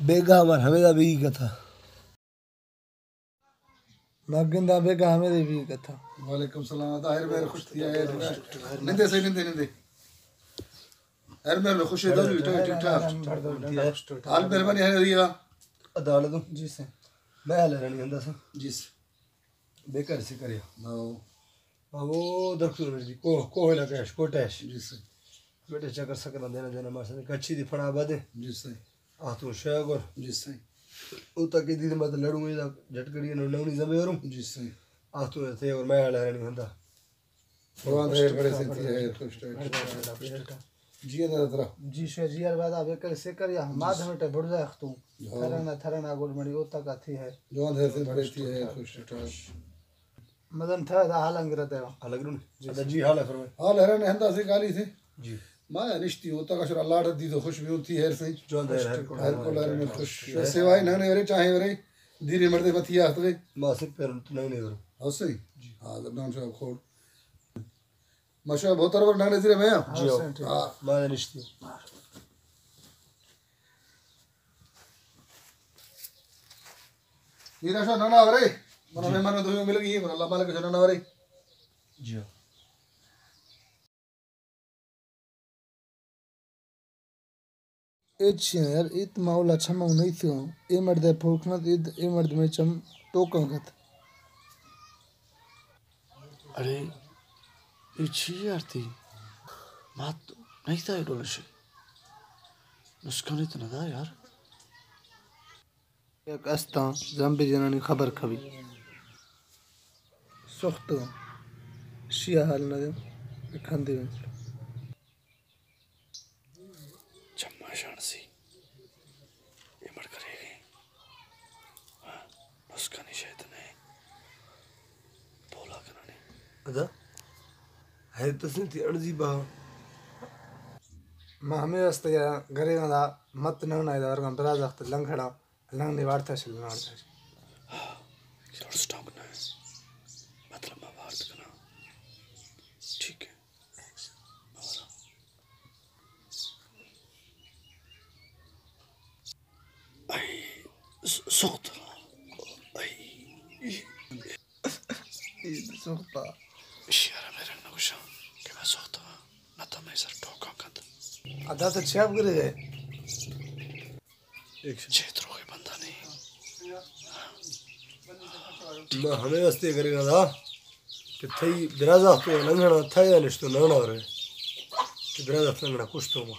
بیگا مار ہمیدا بیگی کتا۔ ما گندا بیگا ہمیدا بیگی کتا۔ وعلیکم السلام۔ طاہر مہر، خوش تھی ہے۔ نندے سہی، نندے، نندے۔ ہر مہر خوش ہے، دو ٹھیک ٹھاک۔ حال مہربانی ہے۔ ادا حال دو۔ جی سر۔ میں حال رانی ہندا سا۔ جی سر۔ بیکار سے کریا۔ نو۔ او درختوں میں بھی کوہ، کوہ لگا ہے، کوٹا ہے۔ جی سر۔ بیٹے چکر سکر دینا دینا ماشاءاللہ، کچھی دی پھڑا بدے۔ جی سر۔ آ تو شے گور۔ جی سر۔ او تک دی مت لڑوں، جھٹکڑی نو نونی زمے وروں۔ جی سر۔ آ تو تے اور میں حال رانی ہندا۔ بھگوان خیر بڑے سے تھی ہے، خوش ٹھاک۔ جی ادا ترا۔ جی شو جی ار بعد ابے کل سے کر یا ماد ہمٹے بڑ جا ختو۔ ہاں۔ تھرنا، تھرنا گڈ مڑی او تک تھی ہے۔ جوان ہے سے بڑے تھی ہے، خوش ٹھاک۔ مدن تھا دا حال انگرت ہے۔ حال انگرون؟ جی ادا سر۔ جی حال ہے فرمائے۔ حال ہے رہنے ہندا سے گالی سے۔ جی۔ ما نشتی او تک اشر اللہ دی تو خوش بھی ہوتی ہے سے۔ جوان ہے ہر کو۔ ہر کو لہر میں خوش۔ سوائے نہ نے ورے چاہے ورے۔ دیرے مردے بتیا ہتوے۔ ما سک پر نہ نے ورے۔ ہو سہی؟ جی۔ ہاں، نام شاہ کھوڑ۔ ماشاءاللہ، بہت ارور نانے زیرے میں، ہاں؟ جی، ہاں۔ ہاں۔ ما نشتی۔ یہ راشا نانا ورے۔ منا جی۔ مہمان دو مل گئی، منا اللہ مالک جو نانا ورے۔ جی۔ اے چیاں یار، اے تو ماحولا چماں نہیں تھیوں۔ اے مرد ہے پھوکنت، اے، اے مرد میں چم ٹوکاں گت۔ اڑے، اے چی یار تھی؟ مات نہیں تھا اے ڈولشے۔ نسکانی تو نہ دا یار۔ یک استاں زمبی جنانی خبر کبی۔ سخت شیا حال نہ دیں، کندی بنت۔ چماشان سی۔ اے مڑ کرے گئے۔ ہاں، نسکانی شاید نہیں۔ بولا کنانی۔ ادا۔ ہے تسنی تھی انزی با۔ ما ہمیں واسطے گھرے گا مت نہ نہ ادھر گا برا زخت لنگڑا۔ لنگ نے وارتا شل، وارتا شل۔ تھوڑا سا ٹانک نہ ہے۔ مطلب، میں وارت کنا۔ ٹھیک ہے۔ اور اے س-، سخت۔ اے۔ اے سخت۔ شیارا میرے نہ گوشاں کہ میں سخت ہاں۔ نہ تو میں سر ٹوکاں کت۔ ادا تو چیپ کرے گئے۔ چے تروگے بندہ نہیں۔ ما ہمے واسطے کرے گا دا کہ تھئی برازا تو لنگنا تھئی نشتو نانا رے کہ برازا لنگنا کشتو ما۔